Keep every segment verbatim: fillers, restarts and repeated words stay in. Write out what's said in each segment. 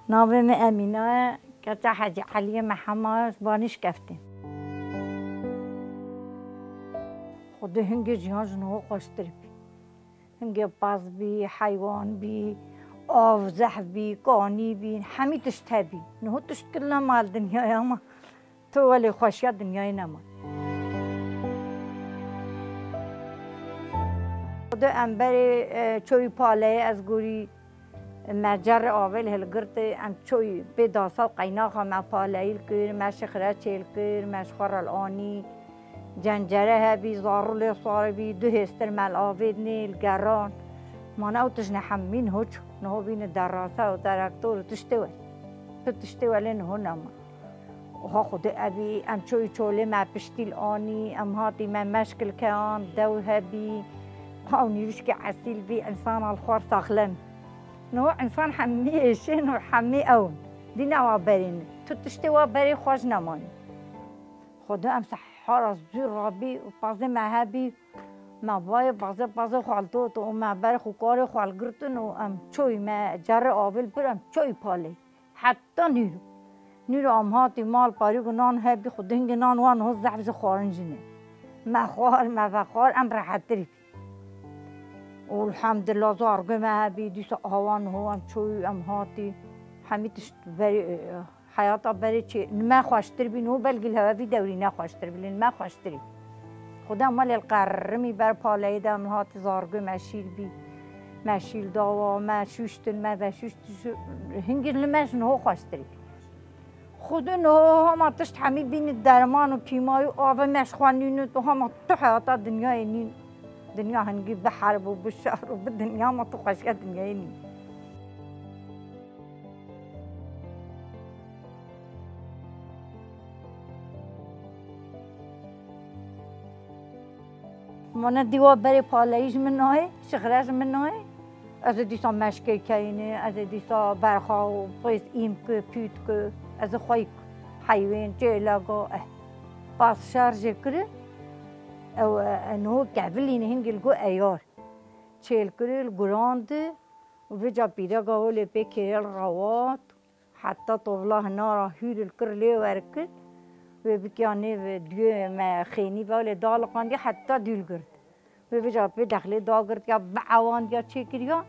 Navê min Emîne ye, keça Hecî Eliyê Mehema ye, ji Banîşkeftê. Xwedê hingê jiyan ji niho xweştir bî. Hingê pez bî, heywan bî, av, zehf bî, kanî bî, hemî tişt hebî. Niho tişt kil nema li dinyayê, ama tu welê xweşiya dinyayê nema. Xwedê em berê, e, çoyî paleyê ez gorî, me cerê avê li hilgirtê, em çoyî pê dasa û qeynaxa me paleyî li kir, me şixre çêl kir, me ji xwe re li anî. Cencere hebî, zarû lê sar bî, du hêstir me li avê dinê, li geran. Mane ew tişt ne hemî niho çû. Niho bîne derasa û teraktor û tiştê welê. Tu tiştê welê niho nema. Oha Xwedê ebî, em çoyî çolê me piştî li anî, em hatî me meşk li keyan, dew hebî, ew nîvişkê esîl bî, însan al xwar saxlem. Niho însan hemî êşên û hemî ew in. Dîna wa berê ne. Tu tiştê wa berê xweş nemayî. Xwedê em sehara zû rabî û pazê me hebî, me bayê pazê, pazê xwe li dot û me berê xwe karê xwe li girtin û em çoyî me cerê avê li pir em çoyî palê. Heta nîro. Nîro em hatî mal parî ku nan hebî xwe dingê nan wan ho zehf ji xwarin jî ne. Me xwar, me vexwar, em rehettirî bî. Û elhamdulillah zargê me hebî, dîsa awan ho em çoyî em hatî. Hemî tişt berê, e, heyata berê çê, li me xweştir bî, niho belkî li hewe vî dewrî ne xweştir bî, lê li me xweştirî. Xwedê em welê li qerrimî ber paleyê de em hatî zargê me şîl bî. Me şîl dawa, me şûştin, me veşûşt, hingî li me ji niho xweştirî. Xwedê niho hema tişt hemî bînî derman û kîmayî û ave me ji xwe nînin, tu hema tu heyata dinyayê nîn. Dinya hingî bi herb û bi şer û bi dinya ma tu xweşiya dinyayê nîn. Mane dîwa berê paleyî ji min nayê, şixre ji min nayê. Ez ê dîsa meşkê keyînê, ez ê dîsa berxa û pêz îm ki, pît ki, ez ê xweyî heyvên, çêleka, eh. Pas şer jê kiri, ew, e, niho kevilîne hingî li go eyar. Çêl kiri, li gurandi û vêca pîreka holê pê kêrel rewat. Heta tovla hinara hûr li kir lê werkir. Wê bikiya nêv duyê me xênî ve lê daliqandiya heta dûl girt. Wê vêca pê dexlê dagirtiya, biewandiya çêkiriya.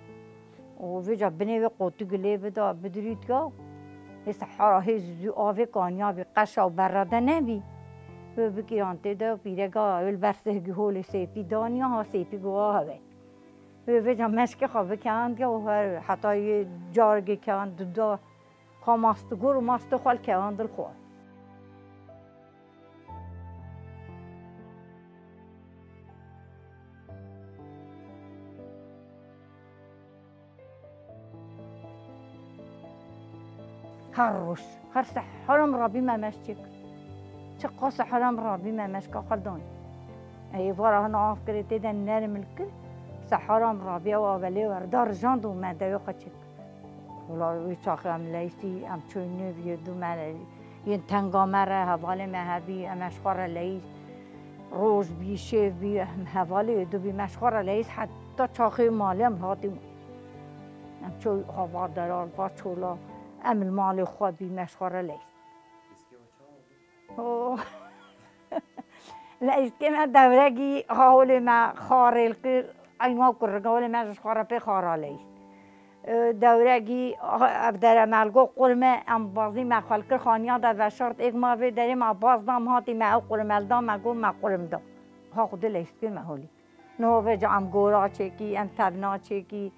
Û vêca binê wê qotî gilê bida, bidirîtiya. Hê sehara hê zû avê kaniya bî, qeşa û berre de nebî. Wê bikiyan tê de pîreka wê li ber sihgî holê sêpî daniya, ha sêpî go ha hewe. Wê vêca meşkê xwe bikendiya û her heta yê cargê ken duda. Ka mast gur û mastê xwe li kewan dil xwar. Her roj, her sehera min rabî me meşkê kir. Çiqa sehera min rabî me meşka xwe danî. Ê vara hina av kirê tê de nerm li kir, sehera min rabî ew avelê wer da rijand û me dewê xwe çêkir. Wela wê çaxê em leyîstî, em çûyî nêv yê dû me, yên tenga me re, hevalê me hebî, em ji xwe re leyîst. Roj bî, şev bî, em hevalê yê dû bî, me ji xwe re leyîst heta çaxê malê em hatî. Em çûyî hava deral, va çola, em li malê xwe bî, me ji xwe re leyîst. Oh. Leyîstkê me dewregî ha holê me xarê li kir, eyn wa kurrika holê me ji xwe re pê xara leyîst. E, dewregî, ha, ev dere me li go qurme, em bazî me xwe li kir xaniya de veşart, êk ma vê derê me baz da, em hatî me ew qurme li da, me got me qurim da. Ha Xwedê leyîstkê me holî. Niho vêca em gora çêkî, em tevna çêkî,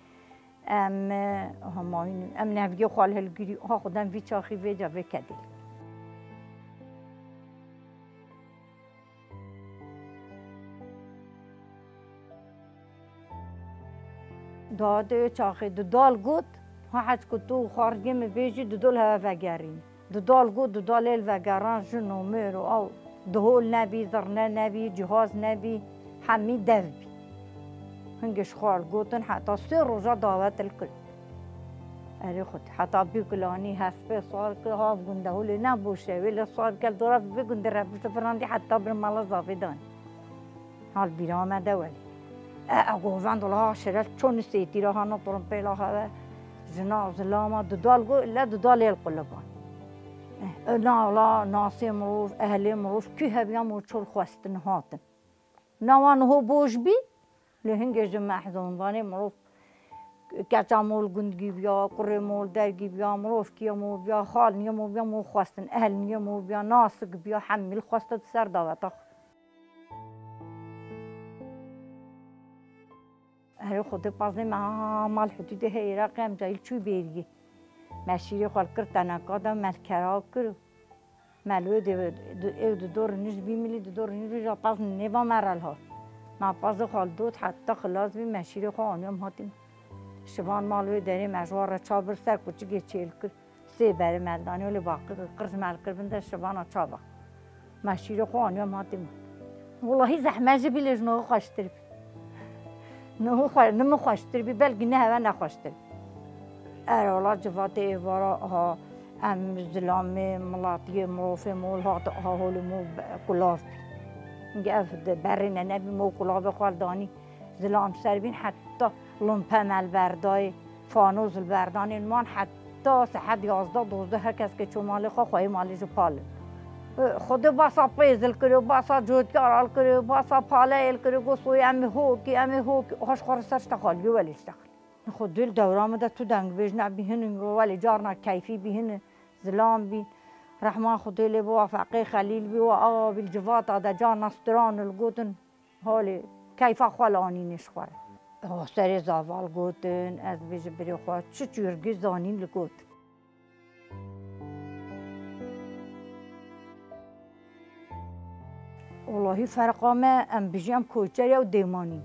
em, e, hema hîn, em nevgê xwe li hilgirî, ha xwedem vî çaxî vêca vê kedê. Dadê çaxê dudal got, ha hez ku tu xwarzgê min bêjî, dudal hewe vegerîn. Dudal got, dudal êl vegeran jin û mêr û ew dihol nebî, zirne nebî, cihaz nebî, hemî dev bî. Hingê ji xwe gotin, heta sê roja dawet li kir. Erê xwe, heta bî kilanî hespê sar kir, hav gundehulê ne boş e, wê lê sar kel dora vê gundê re bişte firandî heta bin mala zafê danî. Hal bîra me de welî. E, e, govend wala ha şeref çon sêtîra hana pirimpêla hewe. Jina zilama dudal got, le dudalê el quliban. Eh, nala nasê mirov, ehlê mirov, kî hebiya mû çol xwestin hatin. Nawa niho boş bî, lê hingê ji mehzûn vanê mirov keça mol gundgî biya, kurê mol dergî biya, mirov kiye mol biya, xal niye mol biya, mol xwestin, ehl niye mol biya, nasik biya, hemî li xweste di ser daveta xwe. Erê Xwedê pazê me ha mal hudûdê heye Iraqê em cayî çû bêriyê. Me şîrê xwe li kir teneka de me li kera kir. Me li wê dê ew di dor nij bî milî di dor nij bî ja paz nêva me re li hat. Me pazê xwe li dot heta xilas bî me şîrê xwe anî em hatîn. Şivan mal wê derê me ji wan re çav bir ser kuçikê çêl kir. Sê berê me danî, wê lê baqir qirz me li kir bin de şivana çava. Me şîrê xwe anî em hatî min. Welahî zehmet jî bî lê ji niho xweştir bî. Niho xwe, ni min xweştir bî, belkî ne heve ne xweştir bî. Erê wela civatê êvara ha em zilamê, milatiyê, mirovê mol hat ha holê mol be-, kulav bî. Hingê ev di berê ne nebî mol kulavê xwe danî. Zilam ser bîn heta lumpe me li berdayê, fanoz li berdanên wan heta saet yazdeh dozdeh her kes ke çû malê xwe, xweyê malê jî pal in. Xwedê basa pêz li kiriyo, basa cotkar al kiriyo, basa paleyê li kiriyo, got soyê em ê hokî, em ê hokî, ha ji xwe re ser ji te xaliyê welê ji te xaliyê. Xwedê li dewra min de tu dengbêj nebî hinin, welê carna keyfî bî hinin, zilam bî. Rehma Xwedê lê bi wa Feqê Xelîl bî, wa awa bî li civata de carna stran li gotin. Holê keyfa xwe li anînê ji xwe re. Oh, serê zaval gotin, ez bêjim birê xwe, çi çûrgî zanîn li got. Wellahî ferqa me, em bijî em koçer ya û dêmanî.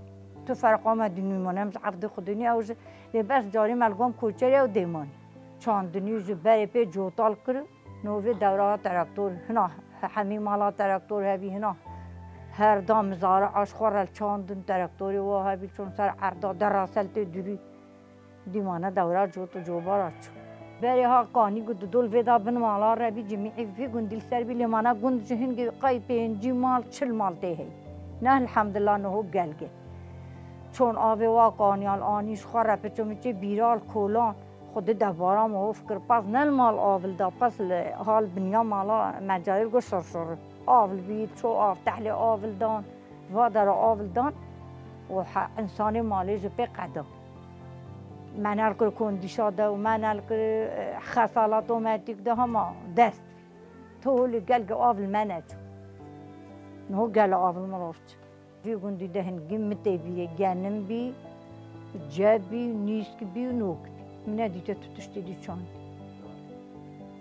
Tu ferqa me dinû mane, em ji evdê xwe dinû ew ji, lê bes carê me li gom koçer ya û dêmanî. Çandinî ji berê pê cotal kir. Novê dewra teraktor, hina hemî mala teraktor hebî, hina her da mizara aş xwe re çandin, teraktorê wa hebî çûn ser erda, dera sel tê durî. Dîmane dewra cot û cobara çû. Berê ha kanî ku didol vê da bin mala re bî, cimî vî gundî li ser bî, lê mane gund ji hingê qey pêncî mal, çil mal tê hey. Ne elhamdulillah niho gelge. Çon avê wa kaniyal anî ji xwe re piço miçê bîral kolan. Xwedê debara me of kir, pez ne li mal avil da, pez li hal binya mala me cayir got şor şor. Avil bî, ço av, tehlê avil dan, va dera avil dan û he, însanê malê ji pê qeda. Me nel kir kondîşa de û me nel kir, e, xesalat ometîk de hema dest. Tu holî gel ge avil me neçû. Niho gel avil mirov çi. Vî gundî de hingî min tê bîrê, genim bî, ce bî, nîsk bî û nok bî. Min nedîte tu tiştê dî çandî.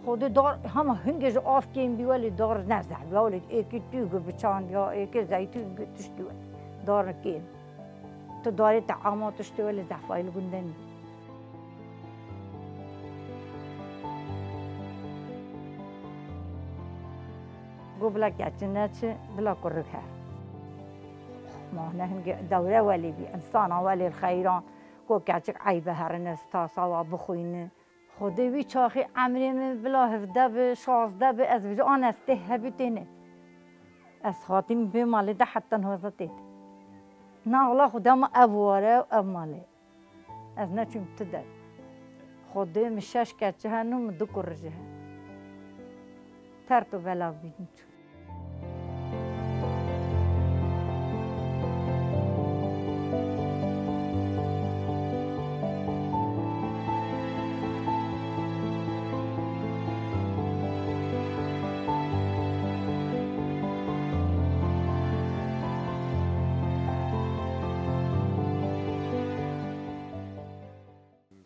Xwedê dar, hema hingê ji av kêm bî welê dar ne zehf bî. Welê êkê tû gu bi çandiya, êkê zeytûn gu tiştî welê. Dar kêm. Tu darê te ama tiştê welê zehfayî li gundê nî. Got bila keçin neçi, bila kurik her. Ma ne hingê dewre welê bî, insana welê li xeyran, ku keçik eybe herine, stasa wa bixwîne. Xwedê wî çaxî emrê min bila hevde bi, şazde bi, ez vêjim an ez tê hebî tê ne. Ez hatîm vê malê de heta niha tê de. Na wela Xuda min ev ware û ev malê. Ez neçûm tu der. Xwedê min şeş keçi hene û min du kurî jî hene. Tert û belav bînim çû.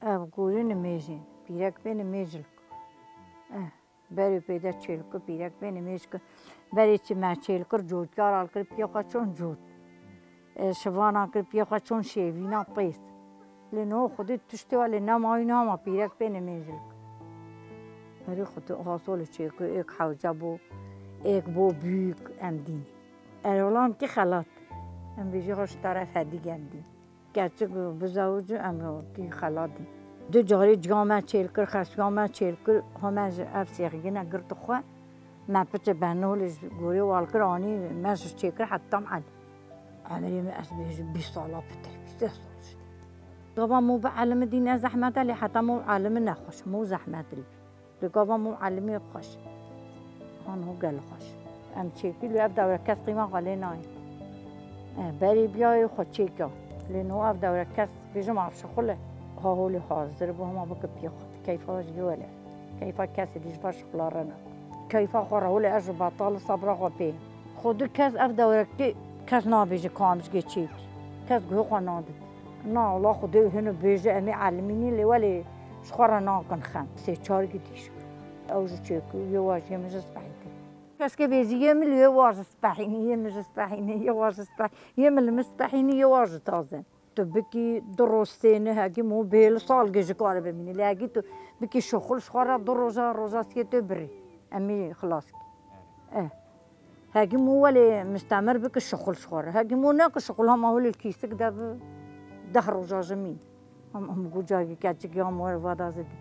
Ev gorî nimêjên, pîrek pê nimêjilk. Eh. Berê pê de çêlkir, pîrek bê nimêj kir. Berê çi me çêlkir, cotkar al kir, piyê xwe çon cot. E, şivana kir, piyê xwe çon şêvîna pês. Lê niho xwedî tiştê welê nemayî, niha ma pîrek pê nimêjilk. Berê xwedî hasolê çêkir, êk hewce bû, êk bû büyük em dîn. Erê wela em kî xelat. Em bêjî xwe ji teref hedî em dîn. Keçik bizewicî em kî xelatî. Du carî ciya me çêl kir, xesiya me çêl kir, ha me ji ev sêxgîne girti xwe. Me piçê benolê ji gorê wal kir, anî me ji çêkir heta em elî. Emrê min ez bêjim bîst sala pitir, bîst sal jî. Gava mû bi elimi dî ne zehmet e, lê heta mû elimi nexweş, mû zehmet li. Li gava mû elimî xweş. Han ho gel xweş. Em çêkî li ev dewre kes qîma xwe lê nayê. E, berî biyayê xwe çêka. Lê no ev dewre kes bêjim avşixul e. Ha holê hazir bû, hema bike piyê xwe. Keyfa ji wele. Keyfa kesê dî ji va şixula re ne. Keyfa xwe re holê ez ji betal sabra xwe pê. Xwedî kes ev dewrekê kes nabêje ka em ji gê çêkî. Kes guhê xwe nadit. Na wala Xwedê hino bêje em ê elimînî lê welê ji xwe re nakin xem. Sê çar gidîş. Ew ji çêkû yê wa ji yê min ji spehî kir. Keskê bêjî yê min lê yê wa ji spehînî, yê min ji spehînî, yê wa ji spehînî, yê min li min spehînî, yê wa ji taze. Tu bikî du roj sêni hegî mû bê li salgê ji kare bimînî. Lê hegî tu bikî şixul ji xwe re du roja, roja siyê tê birî. Em ê xilas kî. Eh. Hegî mû welê mistemir bike şixul ji xwe re. Hegî mû neke şixul hema holê kîsik de bi deh roja ji mîn. Em, em gu cargî keçik ya mor vada zidî.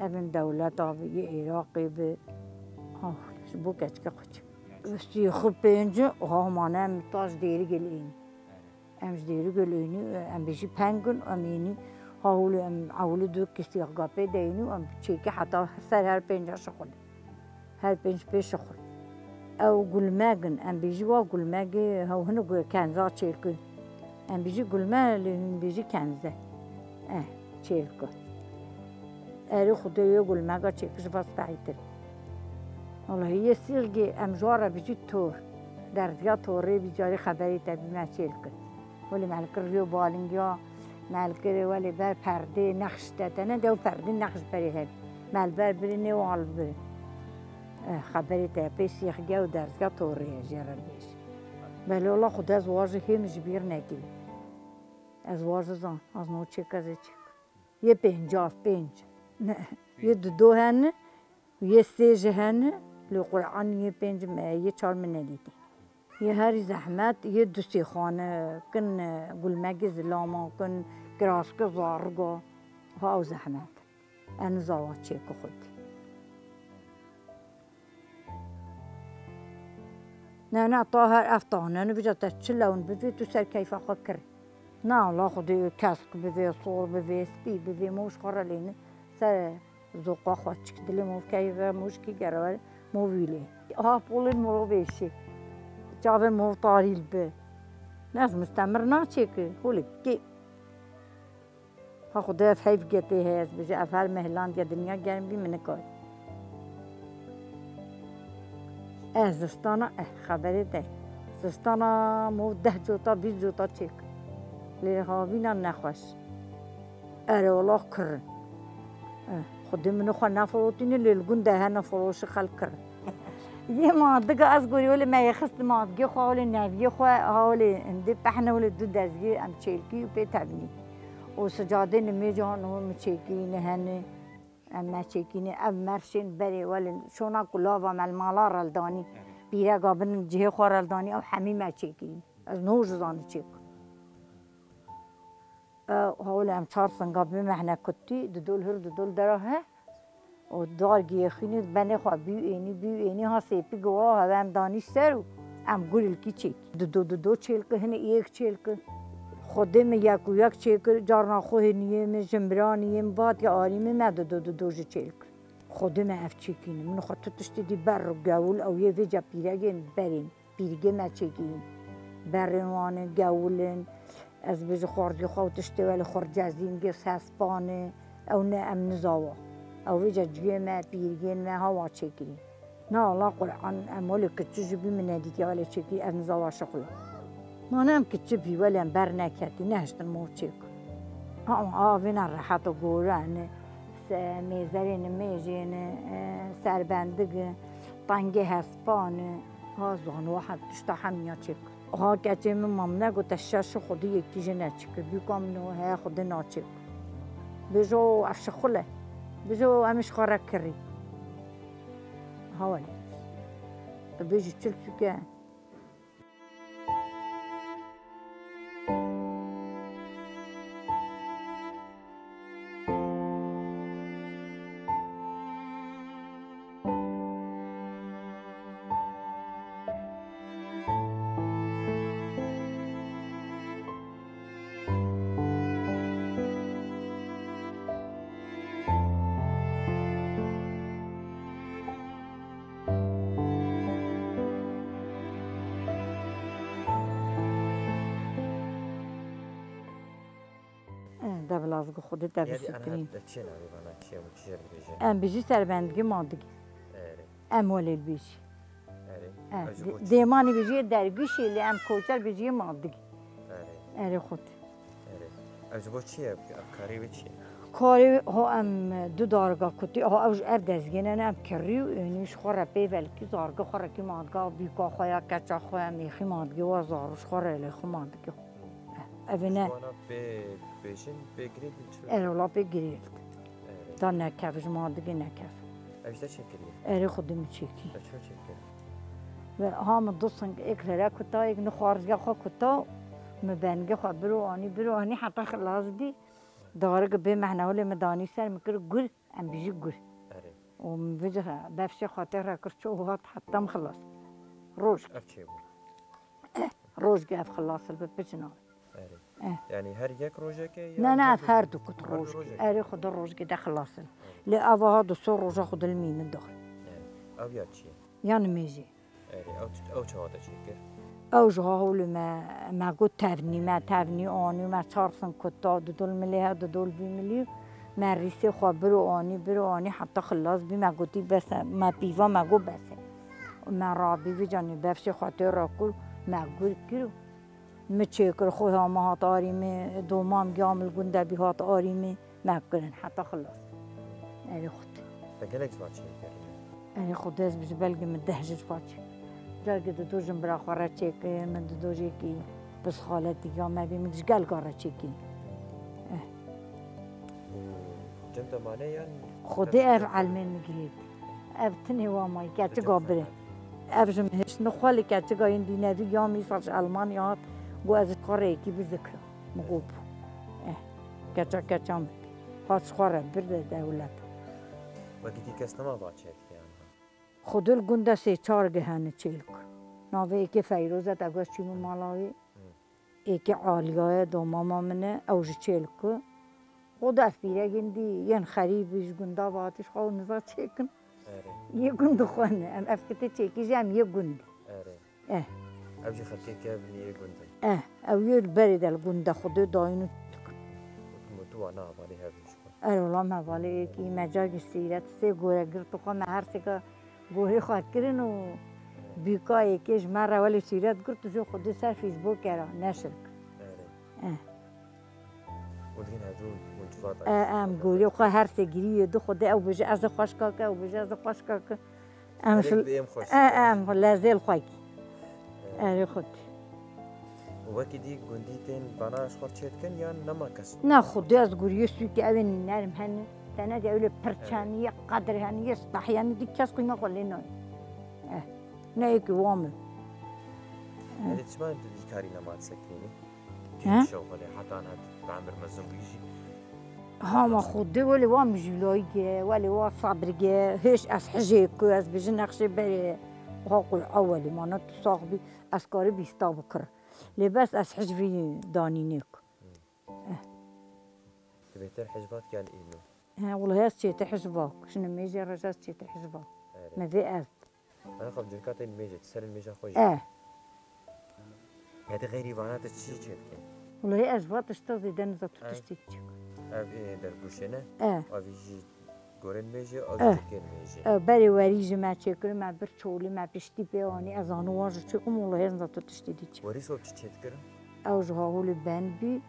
Evin dewleta bi, yê Iraqê bi. Ah, ji bo keçike xwe çi. Sî xwe pênci, ha mane em ta ji dêrî gel ênî. Em ji dêrî gel ênî, em bêjî peng in, em ênî. Ha holê em ewlî du kisî gapê de ênî, em çêkî heta ser her pênca şixul. Her pênc pê şixul. Ew gulmeg in, em bêjî wa gulmegê, hew hinik kenza çêlkî. Em bêjî gulme, lê hûn bêjî kenze. Eh, çêlkî. Erê Xwedê yê gulmega çêlkî ji va spehîtir. Wellahî yê sîlgê em ji wa re bêjî tor. Derzga torê bî carî xeberê te bî me çêlkî. Welê me li kir rîyo balîngiya, me li kir welê ber perdê nexş te tene de ew perdê nexş berê hebî. Me li ber birî nê wan li bir. Eh, xeberê te pê sîxge û derzga torê ye jê re bêj. Belê wela xwe de ez waji hêm ji bîr nekirî. Ez waji zan, az no çêk ez ê çêk. Yê pêncav pênc. Ne, yê dido hene, yê sê jî hene, lê Quran yê pênc me, yê çar min nedîtî. Yê herî zehmet, yê du sê xane kin, gulmegê zilama kin, kiraske zariga, ha ew zehmet. En zawa çêku xwedî. Ne, ne, ta her ev tane, ne vîca te çi lewn bivê, tu ser keyfa xwe kir. Na, la Xwedê kesk bivê, sor bivê, spî bivê, mûş xwe re lêne, ser zoqa xwe çik dilê mû keyfe, mûşkî gere were, mû vîlê. Ha polên mû vêşî. Çavê mû tarîl bi. Ne, ez mistemir naçêki, holik kê. Ha Xwedê ev heyv getê heye, ez bêje, ev her mehlan diye dinya germ bî, min nikar. Eh, zistana, eh, xeberê te. Zistana mû deh cota, bîst cota çêk. Lê havîna nexweş. Erê wela kirin. Eh, Xwedê min xwe nefirotîne, lê li gund de hene firoşi xelk kirin. Yê mandiga ez gorî wele me yê xist mandigê xwe, wele neviyê xwe, ha wele hindê pehne wele du dezgê em çêlkî û pê tevnî. Û sicadê nimêjan û mi çêkî ne hene, em me çêkî ne, ev merşên berê wele şona ku lava me li mala re li danî, pîrega bin cihê xwe re li danî, ew hemî me çêkî. Ez no ji zanî çêk. Ew hewle em çar singa bimehne kutî, didol hir didol dera he. Û dar giyê xwînî benê xwe bî ênî, bî ênî ha sêpî giwa hewe em danî ser û em gulilkî çêk. Dido dido çêlki, hinê êk çêlki. Xwedê min yek û yek çêkir, carna xwe hêniyê min, jimbiraniyê min, bat ya arî min, me dido dido ji çêlkir. Xwedê me ev çêkînin. Min xwe tu tiştê dî ber û gewil ew yê vêca pîregên berên. Pîrgê me çêkî, berên wan in, gewil in. Ez bêjim xwarzî xwe û tiştê welê xurcezîn gê sespan e. Ew ne em nizawa. Ew vêca ciyê me, pîrgên me hawa çêkirî. Na Allah Quran em welê kiçi ji bî min nedîtiye welê çêkî ev nizawa şixula. Mane em kiçi bî welê em ber neketî, nehiştin mor çêk. Ama avêna rehet û goran e. Se-, mêzerê nimêjê ne, e, serbendig e, tengê hespan e. Ha zan wa hem tişta hemiya çêk. Ha keçê min mam negote şeş xwedî yekî jî neçikir. Bîka min o heye xwedî naçêk. Bêjo ev şixul e. Bêjo em ji xwe re kirî. Ha welê. Tu bêjî çil çike. Eh, debilazgî xwe dê te bisitirîn. Em bijî serbendgî mandigî. Erê. Em welê li bijî. Erê. Eh, dêmanî bijî dergûşî lê em koçer bijî mandigî. Erê. Erê xwe dê. Erê. Ev ji bo çi ye? Ev karê wê çi ye? Karê ho em du dariga kutî, ho ew ji ev dezgê ne, em kirî û ênî ji xwe re pê velkî zargê xwe re kî mandiga, bîka xwe ya, keça xwe ya, mêxî mandigê wa zar û ji xwe re lê xwe mandigê. Ev ne. Ji wana pê bêjin, pê girêt li çi? Erê, wela pê girêt. Erê. Da nekev, ji mandigê nekev. Ev ji te çêkiriye? Erê, xwe dê min çêkî. Te çawa çêkir? Ve ha min du sing êk lere kuta, êk nixwarzge xwe kuta, min bengê xwe biro anî, biro anî heta xilas bî. Darik bê mehna holê min danî ser, min kir gur, em bijî gur. Erê. Û min vêca befşê xwe tê re kir, çû hat heta min xilas. Rojek. Ev çêbû? Rojek ev xilas bi piçin a. Erê. Eh. Yani her yek rojeke ya? Ne, ne, ev her du kut rojek. Erê, xwe du rojekê de xilas in. Erê. Lê ava ha du sê roja xwe dil mînin dar. Erê. Ev ya çi ye? Ya nimêjê. Erê, ew, ew çawa te çêkir? Ew ji ha hewlê me, me got tevnî, me tevnî anî, me çar sing kuta, du dol milê he, du dol vî milî. Me rîsê xwe biro anî, biro anî, heta xilas bî, me gotî bes e, me pîva, me got bes e. Me rabî vî canî befşê xwe tê re kir, me gur kir. Min çêkir, xwe hama hat arî min, domam giya min li gund de bî hat arî min, me kirin heta xilas. Erê xwe dê. Te gelek ji van çêkir? Erê xwe dê ez bi ji belgê min deh ji van çêkir. Carkê dido jimbira xwe re çêkir, min dido jêkî pisxaletî ya me bî, min ji gelka re çêkî. Eh. Û cem te mane yan? Xwedê ev elmên min gihêt. Ev tinê wa mayî, keçika birê. Ev ji min hiştine xwe li keçika yên dînevî ya mîsa ji Elmanya hat, got ez ji xwe re yekî bizikira. Min got bû. Eh, keça keça min. Hat ji xwe re bir de dewlet. Wekî dî kes nema va çêdike yan ha? Xwedê li gund de sê çar gihene çêlik. Navê êkê Feyroz e, te got çî min mala wî. Êkê Aliya ye, domama min e, ew ji Çêlku. Xwe dest pîre gindî, yên xerîbî ji gunda ve hatî ji xwe niza çêkin. Erê. Yê gund xwe ne. Em ev kitê çêkî jî em yê gund. Erê. Eh. Ev jî xelkê kevin yê gund in. Eh, ew yê li berê de li gund de xwe dê dayîn û dikin. Û tu wana hevalê hev in ji xwe? Erê, wela me hevalê êkî, me carkî sîret sê gore girtî xwe, me her sêka gorê xwe kirin û bîka êkê ji me re welê sîret girt û jê xwe dê ser Facebookê re neşir kir. Erê. Eh. Û dîn hevdû hûn civat. E, em gorê xwe her sê girî yê du xwe dê, ew bêje ez ê xweşka ke, ew bêje ez ê xweşka ke. Em Herek şil-, bi em xweş e, dikin. Em lezêl xwe kî. Erê xwe dê. Û wekî dî gundî tên vana ji xwe çê dikin yan nema kes? Ne xwe dê ez goriyê sûkê ew ê nerm hene. Te ne dê ew lê pirç hene, yê qedir hene, yê stahî hene, dî kes qîma xwe lê nayê. Eh, ne yekî wa min. Erê çima tu vî karî nema disekînî? He? Şewxelê heta niha tu bi emir mezin bûyî jî. Hama xwe dê welê wa mijûlayî ge, welê wa sabir ge, hêş ez hijê ku ez bijî nexşê berê ha qul ewelî mana tu sax bî, ez karî bîsta bikir. Lê bes ez hij vî danînê ku. Tu bêhtir hij vat yan îno? He, wulahê ez çêtir hij vak. Ji nimêjê re ez çêtir hij vak. Erê. Me vê ev. Ana xwe bi civka te nimêjê, tu ser nimêja xwe jî. E. Hedi xeyrî vana tu çi çê dikî? Wulahê ez va tişta zêde niza tu tiştê çi. Ev ê dergûşê ne? E. Ev jî gorên nimêjê, ev E. Jî kên nimêjê. E, berê werî ji me çêkir, me bir çolî, me piştî pê anî, ez anu wan ji çêkim wulahê niza tu tiştê dî çi. Werî sob çi çê dikirin? Ew ji ha holê ben bî,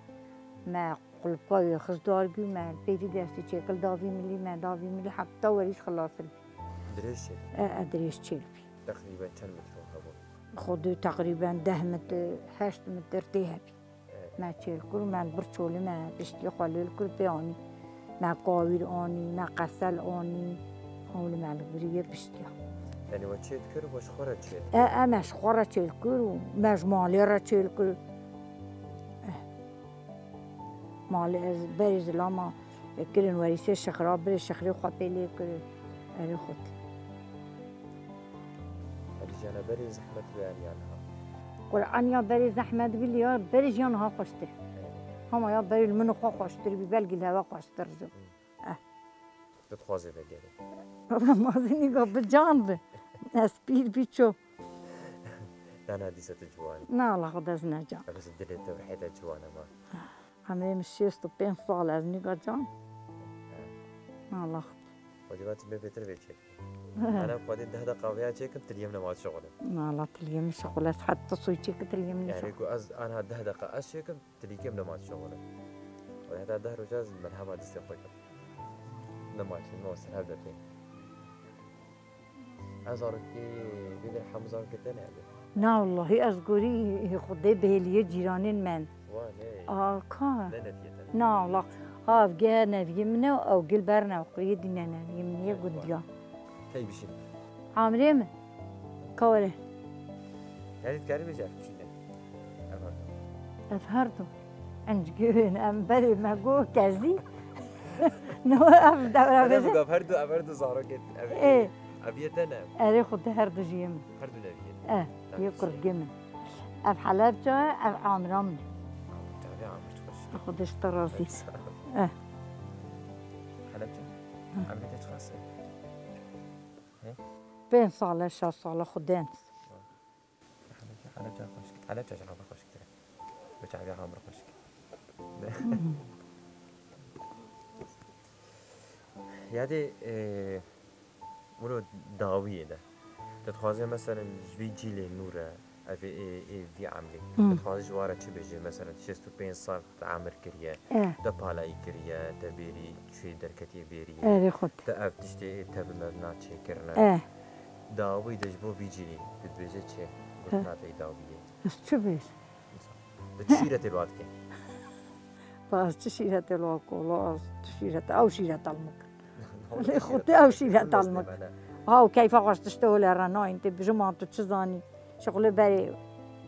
me Qulpka wê xist dar bû, me pêvî destî çêkil davî milî, me davî milî heta werî xilas bî. Dirêj çêl? E, e, dirêj çêl bî. Teqrîben çend metro hebû? Xwedê teqrîben deh metr, heşt metr tê hebî. E. Me çêl kir, me bir çolî me piştî xwe lêl kir pê anî. Me kawîr anî, me qesel anî. Hewlî me li birî yê piştî. Yanî we çêl kir, we ji xwe re çêl kir? E, e, me ji xwe re çêl kir û me ji malê re çêl kir. E. Malê ez berê zilama kirin werîsê şixra, birê şixrê xwe pê lê kir. Erê xwe dê. Erê jiyana berê zehmet bi em ya niha? Qur'an ya berê zehmet bî, ya berê jiyan niha xweştir. Hama ya berê li min xwe xweştir bî, belkî li heve xweştir jî. Eh. Dixwazê vegerê. Baba mazî nîga bi can bi. Ez pîr bî ço. Na, na, dîsa tu ciwan î. Na, Allah xwe dest neca. Ev dilê te bi heyde ciwan e ma. Hemê min şêst û pênc sal ez nîga can. Allah. Xwedî va tu bê bêtir vê çêk. Ana xwedî deh deqa vêya çêkim, tiliyê min nema şixulin. Allah, tiliyê min şixul, ez heta soy çêki tiliyê min Yani şixul. Ku ez anha deh deqa ez çêkim, tilîkê min nema şixulin. Û heta deh roja ez merhema distê xwe kim. Nema çêkim, o ser hev de pê. Ez zarokê, bêbê hemû zarokê te ne be. Na wallahî ez gorî Xwedê bihêliyê cîranên men. Wa ne. A ka. Ne neviyê te. Na wallahî. Ev ge neviyê min e, ew gil berne, ew qiriyê dîne neviyê min ye, gundiya. Key bişîn. Amrê min. Ka were. Yani dikarî bêje ev çi ne? Ev her du. Ev her du. Encgên em berê me got kezî. No, ev dewra Ev bêje. Ev her du, ev her du zarokê. Ev, Ê. Ev yê te ne? Erê xwe te her du jiyê min. Her du neviyê. Eh, Ev yê çi? Kurgê min. Ev Helebca, ev Amira min. Tabii Amir çok hoş. Xwe de ji te razî. Eh. Helebca? Hı. Amir te çiqas e? He? Pênc sale, şeş sale xwe den. Helebca xweşik. Helebca ji hava xweşiktir e. Bi çaviya hamir xweşik. Yadê, e, wilo dawiyê de. Tu dixwazê, meselen, ji vî cîlê nû re, ev ê, ê, ê vî emrê. Hmm. Tu dixwazê ji wa re çi bêjê? Meselen, şêst û pênc sal te emir kiriye. Eh. Te palayî kiriye, te bêrî çûyê derketiyê bêrî. Erê xwe. Te ev tiştê tevî mevîna çêkirine. Eh. Dawî de ji bo vî cîlî tu dibêje çi? Gotina te yê dawî yê. Ez çi bêjim? Tu çi şîretê li wa dikî? Ba ez çi şîretê li wa kola, ez çi şîrete, ew şîreta li min kir. Lê xwe tu ew şîreta li min kir. Ha, û keyfa xwe ji tiştê holê re nayîn, tê bijim an tu çi zanî? Şixulê berê,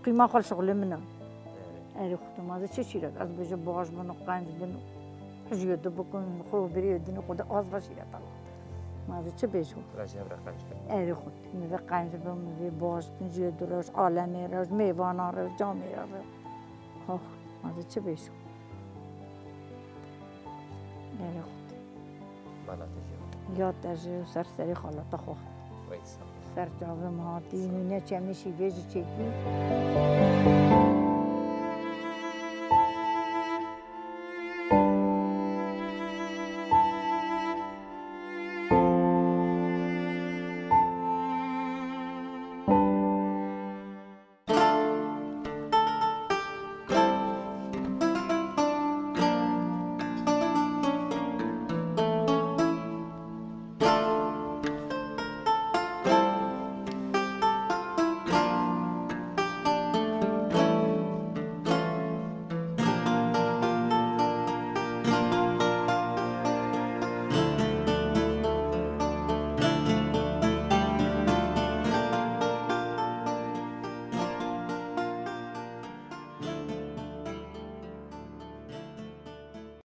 qîma xwe li şixulê min e. Erê xwe tu ma ez çi şîret? Ez bêjim baş bin û qenc bin û hijiyê du bikin, xwe û biriyê din û xwe de az ve şîret ala. Ma ez çi bêjim? Ra ji hev re qenc bin. Erê xwe tu min ve qenc bin, min vê baş bin, jiyê du re, ji alemê re, ji mêvana re, ji camêra re. Oh, ma ez çi bêjim? Erê xwe tu. Bala te jî. Ya te jî û ser serê xaleta xwe. Weyt sağ ol. Ser çavê min hatî, nûne çemê şîvê jî çêkî.